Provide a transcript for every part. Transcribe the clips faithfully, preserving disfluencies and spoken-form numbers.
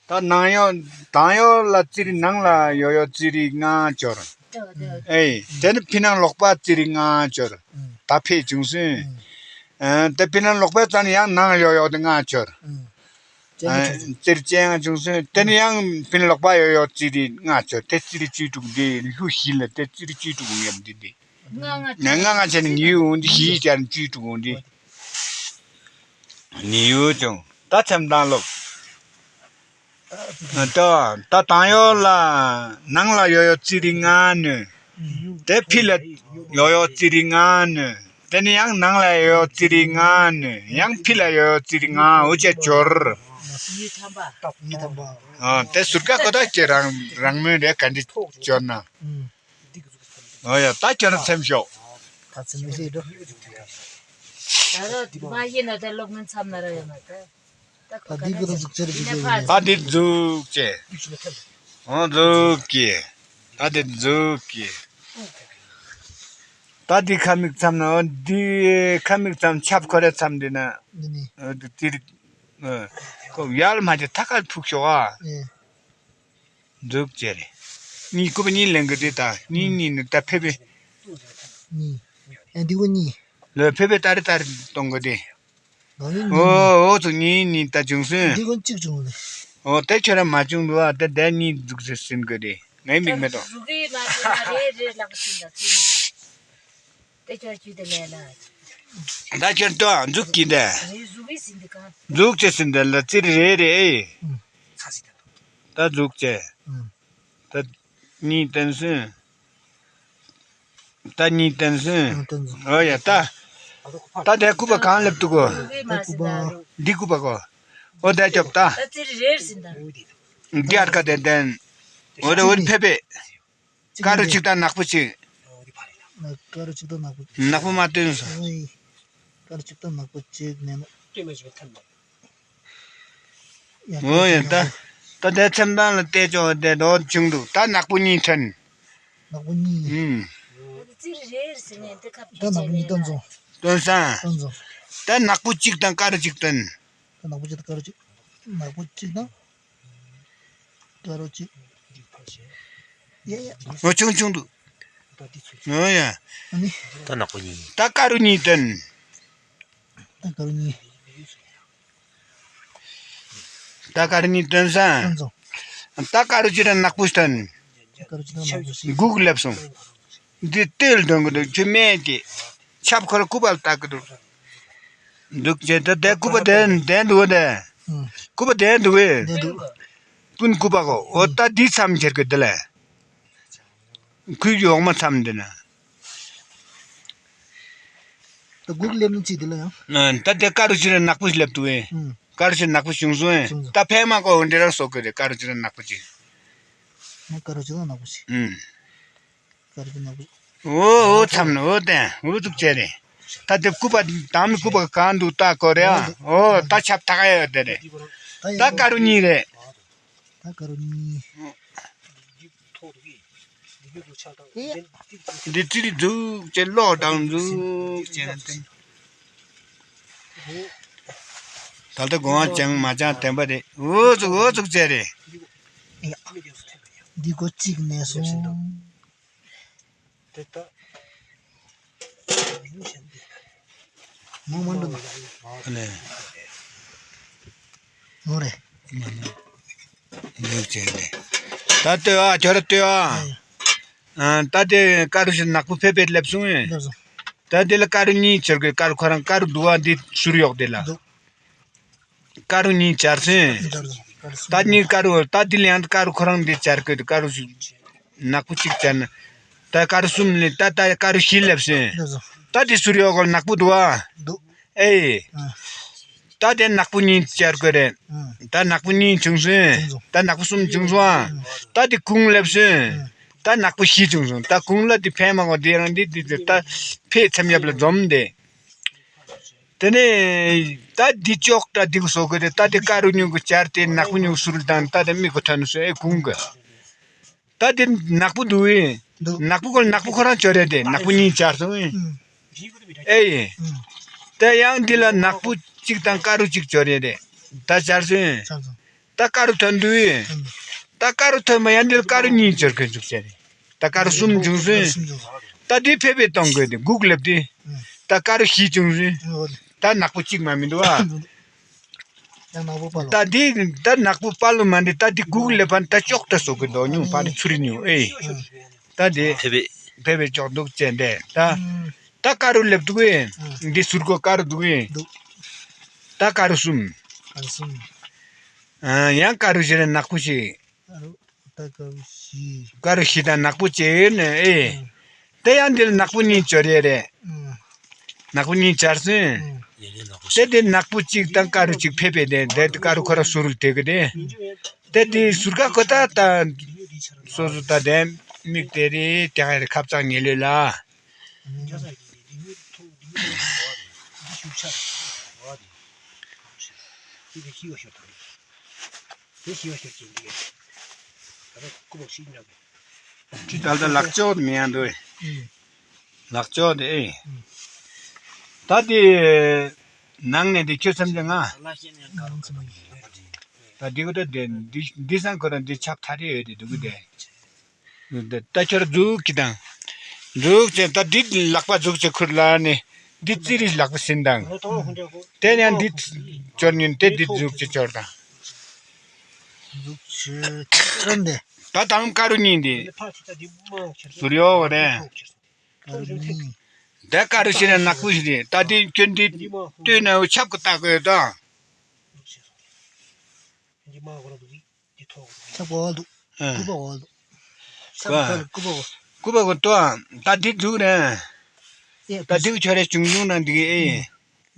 ད་ནང་ཡོད་དང་ཡོད་ལ་ཙི་རི་ནང་ལ་ཡོད་ཡོད་ཙི་རི་ལྔ་འབྱོར། ཨེ། དེ་ནི་ཕི་ནང་ལོག་པ་ཙི་རི་ལྔ་འབྱོར། ད་ཕེ་བྱུང་སོང་། ཨ། དེ་ཕི་ནང་ལོག་པའི་རྩ་ནས་ཡང་ནང་ཡོད་ཡོད་དེ་ལྔ་འབྱོར། ཨ། ཙི་རི་བཅོ་ལྔ་བྱུང་སོང་། དེ་ནི་ཡང་ཕི་ནང་ལོག་པ་ཡོད་ཡོད་ཙི་རི་ལྔ་འབྱོར། དེ་ཙི་རི་བཅུ་དྲུག་འདི་ལྷུ་བཞི་ལ་དེ་ཙི་རི་བཅུ་དྲུག་ཡོད་འདི་འདི། ང་ང་ཆ་ནི་ཉི་འོང་འདི་བཞི་ཡོད་ཀྱང་བཅུ་དྲུག་འོང་འདི། ནི་ཡོད་ཀྱང་ད་མཚམས་དང་ལོག་ད་ད་དང་ཡོད་ལ་ནང་ལ་ཡོད་ཡོད་ཙི་རི་ལྔ་ནི། དེ་ཕི་ལ་ཡོད་ཡོད་ཙི་རི་ལྔ་ནི། དེ་ནི་ཡང་ནང་ལ་ཡོད་ཡོད་ཙི་རི་ལྔ་ནི། ཡང་ཕི་ལ་ཡོད་ཡོད་ཙི་རི་ལྔ་འོ་ཅེ་འབྱོར། ཨ། དེ་ཟུར་ཀ་གོ་ད་ཁྱེད་རང་རང་མོས་རེད་ག་འདི་འབྱོར་ན། འོ་ཡ་ད་ཁྱེད་རང་མཚམས་ཤོག་ད་མཚམས་མི་ཤེས་འགྲོ། ད་རོ་མ་ཡིན་ན་དེ་ལོག་མིན་མཚམས་ན་ར་ཡོད་མ་ད། ད་ཁོ་ད་འདི་ག་ཁོ་ན་ཟུག་ཅེར་གི་ཡིན་ན་ཅེ་ཕ་ཡིན་ད་འདི་འཛུགས་ཅེ། འོ་འཛུགས་ཀྱི། ད་འདི་འཛུགས་ཀྱི། ད་འདི་ཁ་མིག་མཚམས་ན་འོ་འདི་ཁ་མིག་མཚམས་ཆབ་ཁོ་རེ་མཚམས་འདི་ན། འདི་ནི། འོ་འདི་ཏིར། ཨ། ཁོ་ཡར་མ་ཅེ་ཐ་ཁ་ཕུག་ཤོག་ཨ། ཨེ། འཛུགས་ཅེ་རེད། གཉིས་སྐུད་པ་གཉིས་ལེན་གི་རེད་ད། གཉིས་གཉིས་ནི་ད་ཕེ་ཕེ། གཉིས། ཨེ་འདི་གོ་གཉིས། ལོས་ཕེ་ཕེ་ཏ་རི་ཏ་རི་གཏོང་གི་རེད། ང་ནི་གཉིས། ཨོ་ཨོ་ཚོ་གཉིས་གཉིས་ད་བྱུང་སོང་། འདི་གོ་གཅིག་བྱུང་རེད། ཨོ་དེ་ཁྱོད་ར་མ་བྱུང་འདུག་ཨ། དེ་དེ་གཉིས་འཛུགས་ཟེར་ཟིན་གི་རེད། ངའི་མིག་མེད་དོ། གཟུགས་གི་མ་བྱུང་ན་རེད་རེད་ལག་ཟིན་ད་ཚིག་ནི་རེད། དེ་ཁྱོད་རྒྱུད་དེ་ལས་ལ། ད་ཁྱོད་ལྟོས་ཨ། འཛུགས་ཀྱི་འདི། རེད་གཟུགས་གི་ཟིན་འདི་གང་། འཛུགས་ཅེས་ཟིན་འདི་ལ་ཙིར་རེ་རེ་ཨེ། ད་འཛུགས་ཅེས། ད་གཉིས་བསྟན་སོང་། ད་གཉིས་བསྟན་སོང་། ཨོ་ཡ་ད། ད་དེ་སྐུད་པ་གང་སླེབས་འདུག་གོ། ད་སྐུད་པ། འདི་སྐུད་པ་གོ། ཨོ་ད་སྐྱོབ་ད། ད་ཙིར་རེ་རེ་ཟིན་ད། འདི་ཨར་ཀ་དེ་བསྟན། ཨོ་ད་ཨོ་ད་ཕེ་ཕེ། དཀར་རོ་གཅིག་དང་ནག་པོ་གཅིག་དཀར་རོ་གཅིག་དང་ནག་པོ་གཅིག་ནག་པོ་མ་སྟོན་སོང་། ཨོ་ཡེ། དཀར་རོ་གཅིག་དང་ནག་པོ་གཅིག་ནས་ན། ཨོ་ཡེ་ད། ད་དེ་མཚམས་དང་ལ་བལྟས་ཆོག་དེ་དོ་བྱུང་འདུག་ད་ནག་པོ་གཉིས་ཐོན། ནག་པོ་གཉིས། ཨུམ། ད་ནག་པོ་གཉིས་སྟོན་སོང་། སྟོན་སོང་། སྟོན་སོང་། ད་ནག་པོ་གཅིག་དང་དཀར་རོ་གཅིག་སྟོན། ད་ནག་པོ་གཅིག་དང་དཀར་རོ་གཅིག་ནག་པོ་གཅིག་དང་། དཀར་རོ་གཅིག་ཡ་ཡ། ཨོ་ཆུང་ཆུང་འདུག་ཨོ་ཡ། ཨ་ནི། ད་ནག་པོ་གཉིས། ད་དཀར་རོ་གཉིས་སྟོན། ད་དཀར་རོ་གཉིས། ད་དཀར་རོ་གཉིས་སྟོན་ས། སྟོན་སོང་། ད་དཀར་རོ་གཅིག་དང་ནག་པོ་སྟོན། དཀར་རོ་གཅིག་དང་ནག་པོ་གཅིག་དགུག་སླེབས་སོང་། འདི་ལྟོས་འདོན་གི་འདུག་ཁྱོད་སྨད་ཀྱི། ཆབ་ཁོར་སྐུད་པ་ལ་བཏགས་ཀྱི་འདུག་འདུག་ཅེས་ད་དེ་སྐུད་པ་དེ་བསྟན་འདུག་དེ། ཨང་། སྐུད་པ་བསྟན་འདུག་གས། བསྟན་འདུག་སྤུན་སྐུད་པ་གོ། འོ་ད་འདི་མཚམས་འཁྱེར་གི་འདི་ལས། ཁོའི་འོག་མ་མཚམས་འདི་ན། ད་སྒུག་སླེབས་ན་ཅི་འདི་ལ་ཡང་། ཨ། ད་དེ་དཀར་རོ་ཅིག་ར་ནག་པོ་ཞིག་སླེབས་འདུག་གས། ཨང་། དཀར་རོ་ཅིག་ནག་པོ་བྱུང་སོང་ངས། བྱུང་སོང་། ད་ཕན་མ་གོ་འདི་རང་བཟོ་གི་རེད། དཀར་རོ་ཅིག་ར་ནག་པོ་ཅིག་ང་དཀར་རོ་ཅིག་དང་ནག་པོ་ཅིག་ཨང་། དཀར་རོ་ཅིག་ནག་པོ་ཅིག་འོ་འོ་མཚམས་ནི་འོ་བསྟན་འོ་ཐུག་བྱས་རེད། ད་དེ་སྐུད་པ་དང་མི་སྐུད་པ་གང་འདུག་ལྟ་དགོས་རེད་ཨ། འོ་ད་ཆབ་ཐག་ཡོད་དེ་རེད། ད་དཀར་རོ་གཉིས་རེད། ད་དཀར་རོ་གཉིས། འདི་ཙི་རི་འཛུགས་བྱས་ལོག་དང་འཛུགས་བྱས་ན་བསྟན། ད་ལྟ་དགོངས་པ་བཅངས་མ་བཅངས་བདེན་པ་རེད། འུ་ཚུགས་འུ་ཚུགས་བྱས་རེད། འདི་སྒོ་གཅིག་ནས་སོང་། དེ་ལྟ། མོ་མ་འགྲོ་ན། ཨ་ལས། མོ་རེད། ལེགས་བྱས་ལེ། ད་ལྟོས་ཨ་ཁྱོད་ར་ལྟོས་ཨ། ཨ། ད་དེ་དཀར་རོ་ཞིག་ནག་པོ་ཕེབས་པའི་སླེབས་སོང་ངས། སླེབས་སོང་། ད་དེ་ལ་དཀར་རོ་གཉིས་བྱེད་དགོས། དཀར་རོ་ཁོ་རང་དཀར་རོ་འདུག་ཨ། འདི་ཟུར་གཡོག་དེ་ལ། འདུག་དཀར་རོ་གཉིས་སྦྱར་སོང་། ད་གཉིས་དཀར་རོ་ད་འདི་ལ་ཡང་དཀར་རོ་ཁོ་རང་འདི་སྦྱར་དགོས། དཀར་རོ་ཞིག་ནག་པོ་གཅིག་སྦྱར་ན། ད་དཀར་རོ་གསུམ་ལས་ད་ད་དཀར་རོ་བཞི་སླེབས་སོང་། སླེབས་སོང་། ད་འདི་ཟུར་གཡོག་གོ་ནག་པོ་འདུག་ཨ། འདུག་ཨེ། ད་དེ་ནག་པོ་གཉིས་སྦྱར་དགོས་རེད། ད་ནག་པོ་གཉིས་བྱུང་སོང་། ད་ནག་པོ་གསུམ་བྱུང་སོང་ཨ། ད་དེ་གུང་སླེབས་སོང་། ད་ནག་པོ་བཞི་བྱུང་སོང་། ད་གུང་ལ་དེ་ཕན་མ་གོ་དེ་རང་དེ་དེ་ད་ཕེ་མཚམས་ཡབ་ལ་འཛོམས་དེ། དེ་ནས་ད་འདི་ཅོག་ད་འདི་གུ་བཟོ་དགོས་རེད། ད་དེ་དཀར་རོ་གཉིས་གུ་སྦྱར་ཏེ་ནག་པོ་གཉིས་གུ་ཟུར་དང་ད་དེ་མིག་གུ་ཐོན་སོང་ཨེ་གུང་གི། ད་དེ་ནག་པོ་འདུག་ཨེ། འདུག་ནག་པོ་ཁོ་ནག་པོ་ཁོ་རང་བྱོས་རེད་དེ་ནག་པོ་གཉིས་སྦྱར་སོང་ཨེ། ཨེ་ཡེ། ད་ཡང་འདི་ལ་ནག་པོ་གཅིག་དང་དཀར་རོ་གཅིག་བྱོས་རེད་དེ། ད་སྦྱར་སོང་ཨེ། ད་དཀར་རུ་ཐོན་དུས། ད་དཀར་རུ་ཐོན་མ་ཡང་འདིར་དཀར་རུ་གཉིས་འབྱོར་གི་འཇུག་ཅེས་རེད། ད་དཀར་རུ་གསུམ་བྱུང་སོང་། ད་འདི་ཕེབས་པའི་གཏོང་དགོས་ཏེ་སྒུག་ལབ་དུས། ད་དཀར་རུ་བཞི་བྱུང་སོང་། ད་ནག་པོ་གཅིག་མ་མི་འདུག་ཨ། ཡང་ནག་པོ་པ་ལོ། ད་འདི་ད་ནག་པོ་པ་ལོ་མ་འདི་ད་འདི་སྒུག་ལབ་པ་ད་ཅོག་ཏུ་བཟོ་གི་འདུག་ཉུང་པ་ནི་ཚུར་ཉུང་ཨེ། ད་འདི་ཕེབས་པའི་ཕེབས་པའི་ཅོག་འདུག་ཅེས་འདི་ད། ད་དཀར་རུ་ལེབ་འདུག་ཨེ། འདི་ཟུར་གོ་དཀར་རུ་འདུག་ཨེ། འདུག་ད་དཀར་རུ་གསུམ། དཀར་གསུམ། ཨ་ཡང་དཀར་རུ་བཞི་རེ་ནག་པོ་ཞིག་དཀར་རུ་ད་དཀར་རུ་བཞི། དཀར་རུ་བཞི་དང་ནག་པོ་གཅིག་ནས་ཨེ། ད་ཡང་འདིར་ནག་པོ་གཉིས་འབྱོར་ཡས་རེད། ཨ། ནག་པོ་གཉིས་འབྱོར་སོང་། ཨ། དེ་དེ་ནག་པོ་གཅིག་དང་དཀར་རུ་གཅིག་ཕེབས་པས་དེ་དེ་དཀར་རུ་ཁོ་ར་ཟུར་དུ་དེ་གི་དེ། དེ་དེ་ཟུར་ཁ་ཁོ་ད་ད། སོ་སོ་ད་དེ་མིག་དེ་རེད་དེ་ཧ་རེ་ཁབ་ཚང་ཉེ་ལོས་ལ། དེ་ཞི་བ་ཤར་གྱི་འདི། ད་ལྟ་སྐུ་པར་ཞིག་ཉོ་གི། ཅི་ད་ལྟ་ལག་ལྕོག་མི་ཡང་འདུག་ལག་ལྕོག་དེ་ཨེ། ད་དེ་ནང་ནས་དེ་ཁྱོད་སེམས་ཅན་ང་། ད་འདི་གོ་ད་དེ་འདི་འདི་སང་ཁོ་རང་འདི་ཆག་ཐ་རེ་ཡོད་དེ་འདུག་གི་དེ། ད་ཁྱོད་འཛུགས་ཀྱི་དང་། འཛུགས་ཚེ་ད་འདི་ལག་པ་འཛུགས་ཚེ་ཁུར་ལ་ནི་འདི་ཙི་རི་ལག་པ་ཟིན་དང་། དེ་ཡང་འདི་ཅོར་ཉིན་དེ་འདི་འཛུགས་ཚེ་ཅོར་དང་། འཛུགས་ཚེ་ཅོར་འདི། ད་དང་དཀར་རུ་གཉིས་འདི། ཟུར་ཡོ་བ་རེད། དཀར་རུ་གཉིས། ད་དཀར་རུ་ཞིག་རེད་ནག་པོ་ཞིག་རེད་ད་འདི་ཁྱོད་འདི་ལྟོས་ན་ཆབ་ཀྱི་ལྟ་དགོས་དང་། འདི་མ་གོ་ར་འདུག་འདི་ཐོག་ཆབ་གོ་བ་འདུག་ཨ། སྐུད་པ་གོ་བ་འདུག་ཆབ་ག་ལ་སྐུད་པ་གོ་སྐུད་པ་གོ་ཏོ་ཨ། ད་འདི་འདུག་རེད། ཨེ་ད་འདི་ཁྱོད་རེ་བྱུང་བྱུང་ན་འདི་གི་ཨེ། ཨ།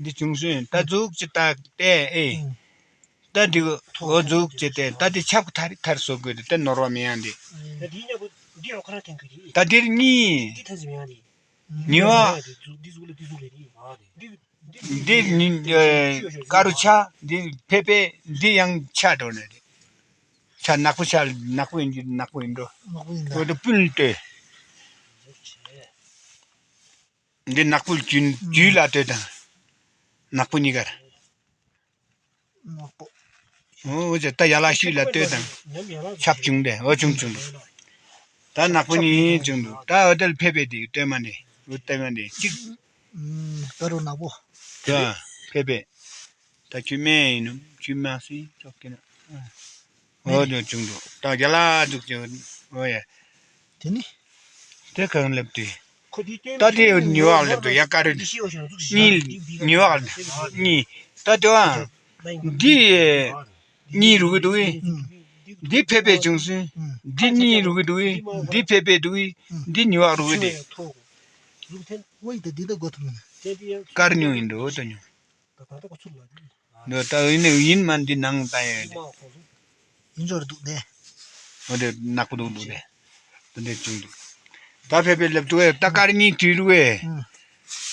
འདི་བྱུང་སོང་ད་འཛུགས་ཅི་ད་ལྟས་ཨེ། ཨ། ད་འདི་གོ་འོ་འཛུགས་ཅི་ལྟས་ད་འདི་ཆབ་ཐར་ཐར་བཟོ་དགོས་ཏེ་ད་ནོར་བ་མི་ཡང་འདི། ད་འདི་གཉིས་པོ་འདི་རོ་ཁ་ར་ཐེན་གི་རེད། ད་འདིར་གཉིས། འདི་ཐེན་ཟི་མི་ཡང་རེད། ཉི་འོག་འདི་འདི་འདི་འདི་འདི་འདི་ཉིན་ཨེ་དཀར་རུ་ཆ་འདི་ཕེ་ཕེ་འདི་ཡང་ཆ་འགྲོ་ནི་རེད། ཆ་ནག་པོ་ཆ་ནག་པོ་ཡིན་གྱི་ནག་པོ་ཡིན་འགྲོ། ནག་པོ་ཡིན་ད། འོ་དེ་སྤུན་ལྟོས། འདི་ནག་པོ་རྒྱུན་རྒྱུད་ལ་ལྟོས་དང་། ནག་པོ་གཉིས་ཀར། ནག་པོ། འོ་ཅེ་ད་ཡ་ལ་ཤུལ་ལ་ལྟོས་དང་། ཁྱབ་བྱུང་དེ་འོ་བྱུང་བྱུང་འདུག་ད་ནག་པོ་གཉིས་བྱུང་འདུག་ད་འོ་དེ་ལ་ཕེབས་པའི་དེ་ལྟོས་མ་ནི་འོ་ལྟོས་མ་ནི་གཅིག་ཨུམ། དཀར་རུ་ནག་པོ། ད་ཕེབས་པའི་ད་ཁྱོད་སྨན་ཡིན་ནམ་ཁྱོད་སྨན་སྲིན་ཅོག་གི་ན། འོ་དེ་བྱུང་འདུག་ད་རྒྱ་ལ་འདུག་ཅེ་འོ་ཡ། དེ་ནི། དེ་གང་ལེབ་དེ། ད་དེ་ཉི་འོག་ལེབ་དུ་ཡ་ཀ་རུ། གཉིས་ཉི་འོག་གཉིས། ད་དེ་བ། འདི་གཉིས་རུ་གི་འདུག་གི་འདི་ཕེབས་པའི་བྱུང་སོང་། འདི་གཉིས་རུ་གི་འདུག་གི་འདི་ཕེབས་པའི་འདུག་གི་འདི་ཉི་འོག་རུ་གི་འདི། དཀར་ཉུང་ཡིན་འགྲོ་ད་ཉུང་། འདི་ད་ཡིན་ནི་ཡིན་མ་འདི་ནང་ད་ཡོད་དེ། ཡིན་འགྲོ་འདུག་དེ། འོ་དེ་ནག་པོ་འདུག་འདུག་དེ། དེ་འདྲས་བྱུང་འདུག་ད་ཕེབས་པའི་ལེབ་འདུག་ད་དཀར་གཉིས་དུས་རུ་ཨེ།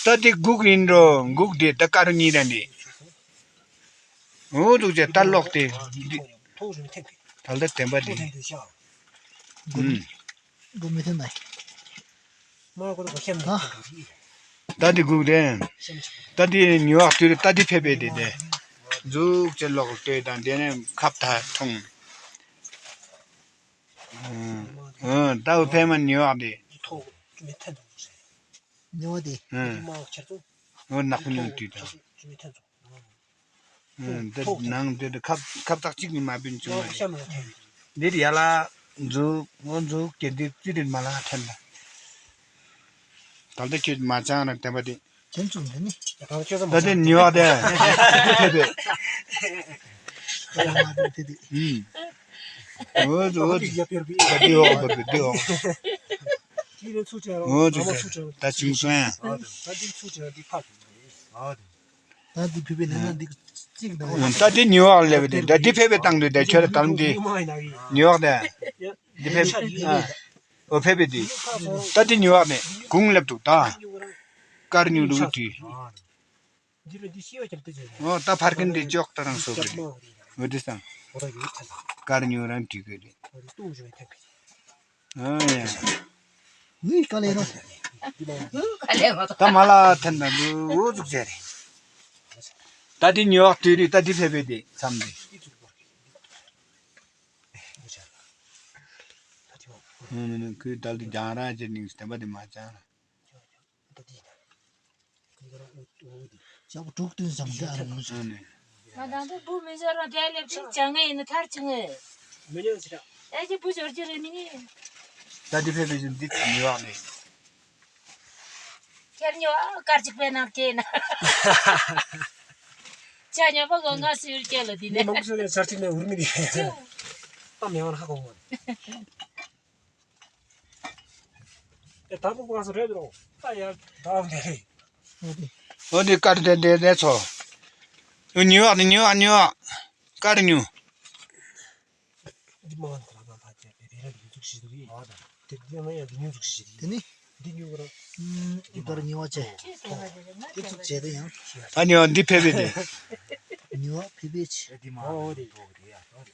ད་དེ་སྒུག་ཡིན་འགྲོ་སྒུག་དེ་ད་དཀར་གཉིས་ར་འདི། འོ་འདུག་ཅེ་ད་ལོག་དེ། ད་ལྟ་དེན་པ་དེ། ཨུམ། སྒུག་མི་ཐེན་ནའི། ད་འདི་སྒུག་རེད། ད་འདི་ཉི་འོག་དུས་ད་འདི་ཕེབས་པའི་དེ་དེ། འཛུགས་ཅེ་ལོག་ལྟོས་དང་དེ་ནས་ཁབ་ད་འཐུང་། ཨུམ། ད་འུ་ཕེབས་མ་ཉི་འོག་དེ། ཉི་འོག་དེ། ཨུམ། འོ་ནག་པོ་ཉུང་དུས་དང་། འདི་ནང་འདི་ཁབ་ཁབ་ཙག་གཅིག་ནི་མ་བུན་བྱུང་བ་རེད། འདིར་ཡ་ལ་འཛུགས་ངོ་འཛུགས་ཀྱི་འདི་རྩི་རིལ་མ་ལ་ཐན་ལ། ད་ལྟ་ཁྱོད་མ་ཅང་ར་བསྟན་པ་འདི། དེ་ཚོ་འདི་ནི། ད་ལྟ་ཉི་འོག་དེ། ཐེ་ཐེ། ཨུམ། འོ་འོ་འདི་འོག་འདི་འདི་འོག་འོ་འདི་ད་བྱུང་སོང་ཡ། ད་འདི་ཕུད་པའི་ནང་ན་འདི་གཅིག་དང་། ད་འདི་ཉི་འོག་ལེབ་དེ་ད་འདི་ཕེབས་པའི་སྟངས་དུ་དེ་ཁྱོད་ར་དམ་འདི་ཉི་འོག་དེ་འདི་ཕེབས་ཨ་འོ་ཕེབས་པའི་དེ་ད་འདི་ཉི་འོག་ནས་གུང་ལེབ་འདུག་ད་དཀར་ཉུང་འདུག་དུས་འོ་ད་ཕར་ཁན་འདི་ཅོག་ད་རང་སོ་གི་འོ་དེ་སང་དཀར་ཉུང་རང་དུས་གི་རེད། ཨ་ཡ། ནི་ག་ལེ་རོ། ད་མ་ལ་ཐན་ད་འུ་འུ་ཙུག་ཟེར། ད་འདི་ཉི་འོག་དུས་རི་ད་འདི་ཕེབས་པའི་དེ་མཚམས་འདི། ཁོས་ད་ལྟ་རྒྱང་ར་ཅེ་ནིང་སྟེན་པ་དེ་མ་ཅང་། ལྕགས་པོ་དྲུག་ཏུ་ཙམ་འདི་ཨ་རུ་ངོ་ཟེར། ང་དང་དུ་བུ་མི་ཟོར་ར་འབྲས་ལེབ་ཅིག་ཅང་ངེ་ཡིན་ན་ཐར་ཅིག་ངེ། མི་ཉན་ཟེར། ཨེ་ཅི་བུ་ཟོར་གྱི་རེད་མི་ཉན། ད་འདི་ཕེབས་པའི་ཅིག་འདི་ཉི་བག་ནས། ཁྱེར་ཉོ་ཨ་དཀར་ཅིག་པའི་ནང་སྐྱེས་ན། ཅ་ཉོ་པ་གོ་ང་སུ་ཡུལ་སྐྱེ་ལོ་དེ་ནས། མང་པོ་ཟེར་ཚར་ཅིག་ནས་འུར་མི་རེད། ཨ་མེ་བ་ན་ཧ་གོ་གོ། ཨེ་ད་ཕོ་ཁོ་སོ་རེད་རོ། ཨ་ཡ་ད་འོ་དེ་རེད། འོ་དེ་དཀར་དེ་དེ་དེ་ཚོ། འོ་ཉི་བག་དེ་ཉི་བག་ཉི་བག་དཀར་ཉུ། འདི་མ་ང་ད་ད་ད་དེ་དེ་ར་འདི་ཚུགས་ཤིག་འདུག་ཡིན། དེ་དེ་མ་ཡ་འདི་ཉུ་ཚུགས་ཤིག་དེ་ནི་འདི་ཉུ་ག་ར། ཨུམ་འདི་ལྟར་ཉི་བག་བྱས། དེ་ཚུགས་བྱས་དེ་ཡང་། ད་ཉི་བག་འདི་ཕེབས་པས་དེ། ཉི་བག་ཕེབས་པས་ཆེ། འདི་མ་འོ་དེ་འདུག་དེ་ཡ་འོ་དེ།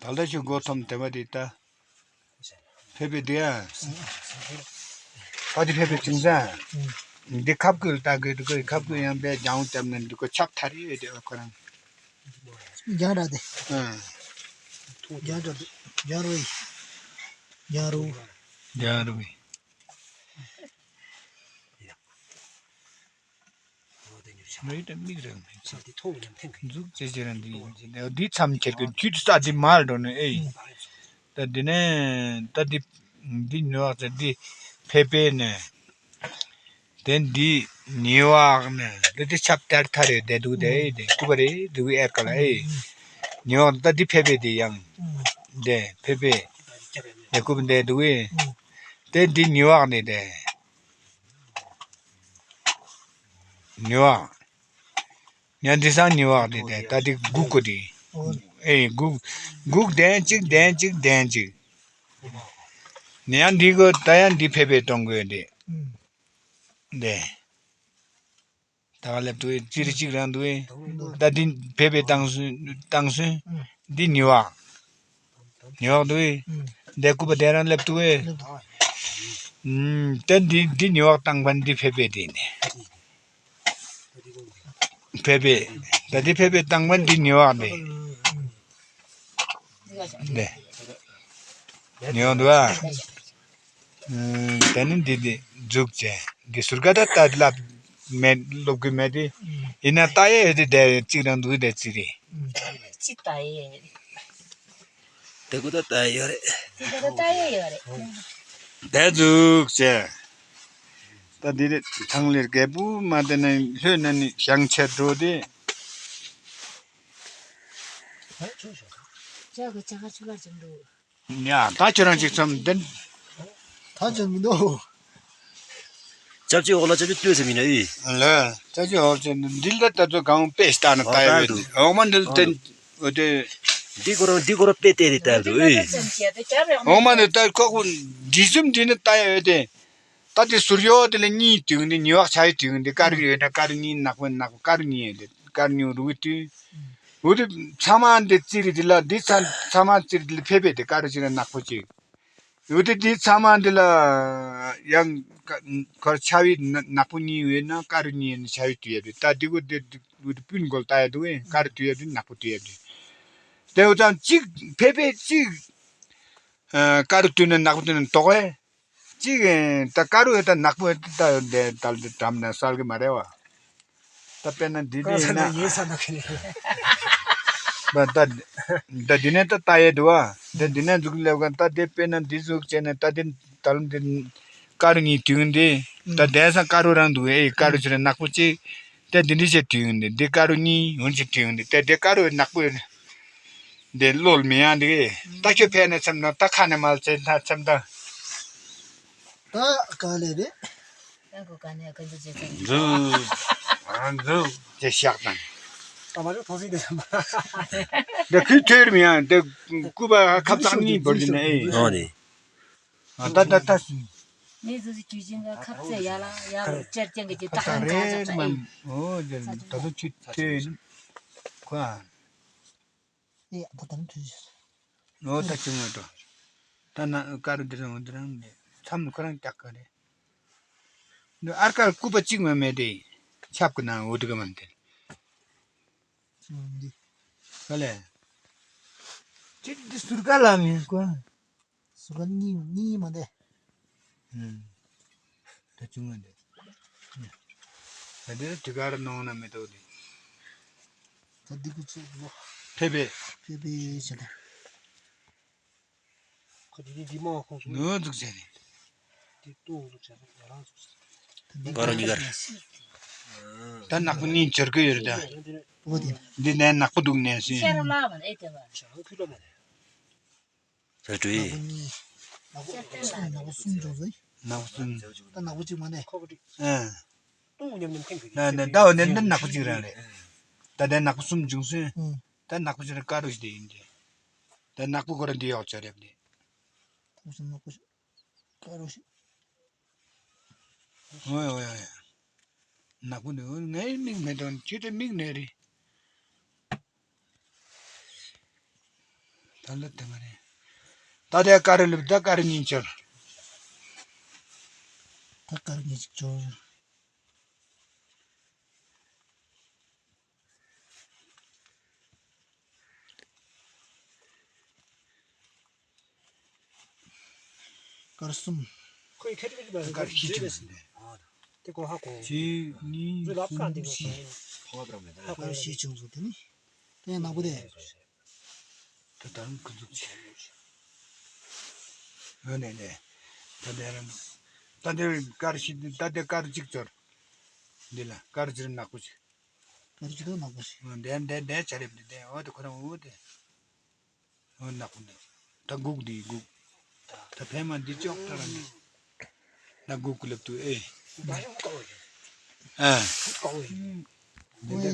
ད་ལྟ་ཞིག་མགོ་འཐོམ་དེ་བ་དེ་ལྟ། ཕེབས་པའི་དེ་ཡ། ད་དེ་ཕེབས་པའི་ཅུང་ཟད། འདི་ཁབ་ཀུན་ལྟ་དགོས་འདུག་གོ། ཁབ་ཀུན་ཡང་པའི་ལྗང་བོ་བཏབ་ནས་འདུག་གོ། ཆབ་ཐར་ཡོད་དེ་ཁོ་རང་། ལྗང་ར་དེ། ཨང་། ལྗང་ར་དེ། ལྗང་རུ་ཡི། ལྗང་རུ། ལྗང་རུ་ཡི། མི་དང་མིག་རང་མི་ཚེ། འཛུགས་བྱེད་བྱེད་རང་འདི་ཡིན་གྱི་འདི་འདི་མཚམས་ཁྱེར་གི་ཁྱུད་ས་འདི་མར་འགྲོ་ནས་ཨེ། ད་འདི་ནས་ད་འདི་འདི་ཉོ་བག་ཚེ་འདི་ཕེབས་པས་ནས། དེ་འདི་ཉི་བག་ནས་འདི་འདི་ཆབ་ཐར་ཐར་རེད་བསྡད་འདུག་དེ་ཨེ་དེ་སྐུ་པ་རེད་འདུག་ཨེར་ཀ་ལ་ཨེ། ཉི་བག་ད་འདི་ཕེབས་པས་དེ་ཡང་། དེ་ཕེབས་པས་དེ་སྐུ་པ་བསྡད་འདུག་ཨེ། དེ་འདི་ཉི་བག་ནས་དེ། ཉི་བག་ཉ་འདི་སང་ཉི་བག་འདི་དེ་ད་འདི་སྒུག་གོ་འདི། ཨེ་སྒུག་སྒུག་གདན་གཅིག་གདན་གཅིག་གདན་གཅིག་ཉ་འདི་གོ་ད་ཡང་འདི་ཕེབས་པའི་གཏོང་དགོས་འདི། འདི། ད་ག་སླེབས་འདུག་ཨེ་ཙི་རི་གཅིག་རང་འདུག་ཨེ། ད་འདི་ཕེབས་པའི་བཏང་སོན་བཏང་སོན་འདི་ཉི་བག་ཉི་བག་འདུག་ཨེ། འདི་སྐུ་པ་དེ་རང་སླེབས་འདུག་ཨེ། ད་འདི་འདི་ཉི་བག་བཏང་པ་འདི་ཕེབས་པའི་འདི་ནི། ཕེབས་པའི། ད་འདི་ཕེབས་པའི་བཏང་པ་འདི་ཉི་བག་འདི། འདི། ཉི་བག་འདི་བ། ད་ནི་འདི་འདི་འཛུགས་བྱས། འདི་ཟུར་ཀ་ད་ལྟ་ལབ་མེད་སློབ་གི་མེད་དེ། ཡིན་ན་ལྟ་ཡས་ཡོད་དེ་དེ་གཅིག་རང་འདུག་དེ་གཅིག་རེད། གཅིག་ལྟ་ཡས་ཡོད། དེ་ཀུ་ད་ལྟ་ཡོད་རེད། དེ་ཀུ་ད་ལྟ་ཡོད་རེད། དེ་འཛུགས་བྱས། ད་འདི་རེད་ཐང་ལེར་རྒད་པོ་མ་དེ་ནས་ལྷོད་ན་ནི་ཞང་ཆེར་འགྲོ་དེ། ཅག་གི་ཅག་ག་ཆུ་ལ་ཅིག་འདུག་ཡ་ད་ཁྱོད་རང་ཅིག་ཚོམ་དེ། ད་ཅང་མི་འདུག་ཅབ་ཅིག་འོག་ལ་ཅབ་ཅིག་ལྟོས་ཟེར་མིན་ན་ཨི། ལ། ཅབ་ཅིག་འོག་ཅིག་འདི་ལ་ད་ཚོ་གང་པེ་སྟ་ན་ད་ཡོད་འོག་མ་འདི་ལ་ཏན་འོ་དེ། འདི་ཁོ་རང་འདི་ཁོ་རང་པེ་ཏེ་རི་ད་འདུག་ཨི། འོག་མ་འདི་ད་ཁོ་ཁོ་འདི་ཟུམ་འདི་ནི་ད་ཡོད་དེ། ད་དེ་ཟུར་ཡོད་དེ་ལ་གཉིས་དུས་འདི་ཉི་བག་ཆ་ཡི་དུས་འདི་དཀར་ཡོད་ན་དཀར་གཉིས་ནག་པོ་ནག་པོ་དཀར་གཉིས་ཡོད་དེ་དཀར་གཉིས་རུ་དུས། འོ་དེ་ཚང་མ་འདི་ཙི་རི་འདི་ལ་འདི་ཚང་ཚང་མ་ཙི་རི་འདི་ལ་ཕེབས་པས་དེ་དཀར་ཅིག་ན་ནག་པོ་ཅིག་འོ་དེ་འདི་ཚང་མ་འདི་ལ་ཡང་ཁར་ཆ་བའི་ནག་པོ་གཉིས་ཡོད་ན་དཀར་གཉིས་ཡོད་ན་ཆ་བའི་དུས་ཡབ་དེ་ད་འདི་གོ་འདི་འོ་དེ་སྤུན་གོལ་ལྟ་ཡ་དུ་བས་དཀར་དུས་ཡབ་དེ་ནག་པོ་དུས་ཡབ་དེ། དེ་འོ་ཙམ་གཅིག་ཕེབས་པས་གཅིག་དཀར་དུས་ན་ནག་པོ་དུས་ན་དོག་བས། གཅིག་ད་དཀར་རུ་ད་ནག་པོ་ད་འདི་ད་འདི་འགྲམ་ན་གསལ་གི་མ་རེད་བ། ད་དཔེར་ན་འདི་འདི་ཡིན་ན། ཡིན་ས་ན་ཁེ་ནི། ད་ད་འདི་ནས་ད་ལྟ་ཡས་འདུག་བ། ད་འདི་ནས་འཛུགས་ལེབ་ག་ད་དེ་དཔེར་ན་འདི་འཛུགས་བྱས་ནས་ད་དེ་ད་ལམ་འདི་དཀར་རུ་གཉིས་དུས་འདི། ད་དེང་སང་དཀར་རུ་རང་འདུག་ཨེ་དཀར་རུ་ཆེ་ན་ནག་པོ་གཅིག་ད་འདི་འདི་བྱས་དུས་འདི་འདི་དཀར་རུ་གཉིས་འོན་ཅིག་དུས་འདི་ད་དེ་དཀར་རུ་ནག་པོ། འདི་བློ་མི་ཡང་འདི་ད་ཁྱོད་ཕེ་ནས་འཚམ་ན་ད་ཁ་ནས་མ་ལ་ཚེ་ད་འཚམ་ད། ད་ག་ལེ་རེད། ད་གོ་ག་ནས་ག་འདི་བྱེད་ཚར། འཛུགས། ཨ་འཛུགས་ཅེས་བཤགས་དང་། ད་མ་ཞོག་ཐོག་སྲིད་དེ་འཚམ། འདི་ཁུལ་ཐོས་རིམ་ཡང་འདི་སྐུ་པ་ཁབ་ཚང་གཉིས་བོར་གྱི་ནས་ཨེ། ཨོ་རེད། ཨ་ད་ད་ད། ནས་ཟུ་ཟི་ཁྱུ་ཅན་ག་ཁབ་ཚད་ཡ་ལ་ཡ་ལ་ཅེར་ཅན་གི་ཅི་ད་ཧང་ག་ཚ་ཚ་ཨེ། ཨོ་ད་ད་ད་ཁྱོད་ཐོས་ཁོ་ཨ། ཨེ་ད་ད་ནི་ཐོས་ཤིག་ཨོ་ད་ཅི་མ་འགྲོ། ད་ན་ཀ་རུ་འདི་རང་འདི་རང་མེད། མཚམས་ཁོ་རང་རྒྱག་གི་རེད། འདི་ཨར་ཀར་སྐུད་པ་གཅིག་མ་མེད་དེ། ཆབ་ཀྱི་ནང་འོ་དི་ག་མ་འདི། འདི། ག་ལས། ཅི་འདི་ཟུར་ཀ་ལ་མིན་གོ། ཟུར་ཀ་གཉིས་གཉིས་མ་འདས། ཨུམ། ད་ཅུང་མ་འདས། ད་འདི་དུས་ཀར་ནང་ན་མེ་ཏོག་འདི། ད་འདི་ཀུ་ཚུགས་ལོ། ཕེབས་པས། ཕེབས་པས་བྱས་ན། ཁོ་དེ་དེ་དེ་མ་ཁོང་ཚོ་ནུ་འཛུགས་བྱས་ནས། དེ་ཏོ་འཛུགས་བྱས་ནས་ང་རང་འཛུགས་བྱས། ད་ནག་པོ་གཉིས་ཀར། ད་ནག་པོ་གཉིས་འབྱར་གི་ཡོད་རེད་ད། འོ་དེ། འདི་ནས་ནག་པོ་འདུག་ནས་སུ་ཡིན། ཤ་རུ་ལ་བ་ཨེ་དེ་བ། ཤ་རུ་ཁུ་ལ་མ་རེད། ད་འགྲོ་ཡི། ནག་པོ་གཉིས། ནག་པོ་གསུམ་ནག་པོ་གསུམ་འབྱུང་ཟེར། ནག་པོ་གསུམ། ད་ནག་པོ་གཅིག་མ་ནས། ཁོ་གི་ཨ། ཏུང་ཉམ་ཉམ་ཁེངས་ཁེངས། ན་ན་ད་འོ་ནས་ནི་ནག་པོ་གཅིག་རང་རེད། ད་ལྟ་ནག་པོ་གསུམ་བྱུང་སོང་། ཨུ། ད་ནག་པོ་གཅིག་རང་དཀར་རུ་ཞིག་དེ་ཡིན་ཏེ། ད་ནག་པོ་ཁོ་རང་འདི་ཡོག་ཆ་རེད་དེ། ཁོ་གསུམ་ནག་པོ་ཞིག་དཀར་རུ་ཞིག་འོ་ཡ་འོ་ཡ་འོ་ཡ། ནག་པོ་འདི་འོ་ངའི་མིག་མེད་དོན་ཁྱེད་ཚོའི་མིག་ནས་རེད། ད་ལ་དེ་མ་རེད། ད་དེ་དཀར་རུ་ལུབ་ད་དཀར་རུ་གཉིས་འབྱོར། ད་དཀར་རུ་གཉིས་ཅིག་འབྱོར། དཀར་གསུམ། ཁོའི་ཁ་ཏིག་ཏིག་དཀར་བཞི་བྱུང་སོང་། དེ་གོ་ཧ་གོ། གཅིག་གཉིས། གསུམ་བཞི། ཕོ་བ་བར་མེད་ད། དཀར་བཞི་བྱུང་སོང་དེ་ནི། དེ་ནག་པོ་དེ། ད་ད་རུང་ཁུ་འཛུགས་བྱས། འོ་ནས་ནས། ད་དེ་རང་། ད་དེ་དཀར་བཞི་ད་དེ་དཀར་གཅིག་འབྱོར། འདི་ལ་དཀར་གཅིག་ནག་པོ་ཞིག་འདི་ལ་དཀར་གཅིག་ནག་པོ་ཞིག་འོ་འདི་འདི་འདི་བྱ་རེད་འདི་འདི་འོ་དེ་ཁོ་རང་འོ་དེ། འོ་ནག་པོ་འདི། ད་སྒུག་འདི་སྒུག་ད་ཕན་མ་འདི་ཅོག་ད་རང་འདི། ད་སྒུག་ལབ་དུས་ཨེ། ཨ། འདི་འདི།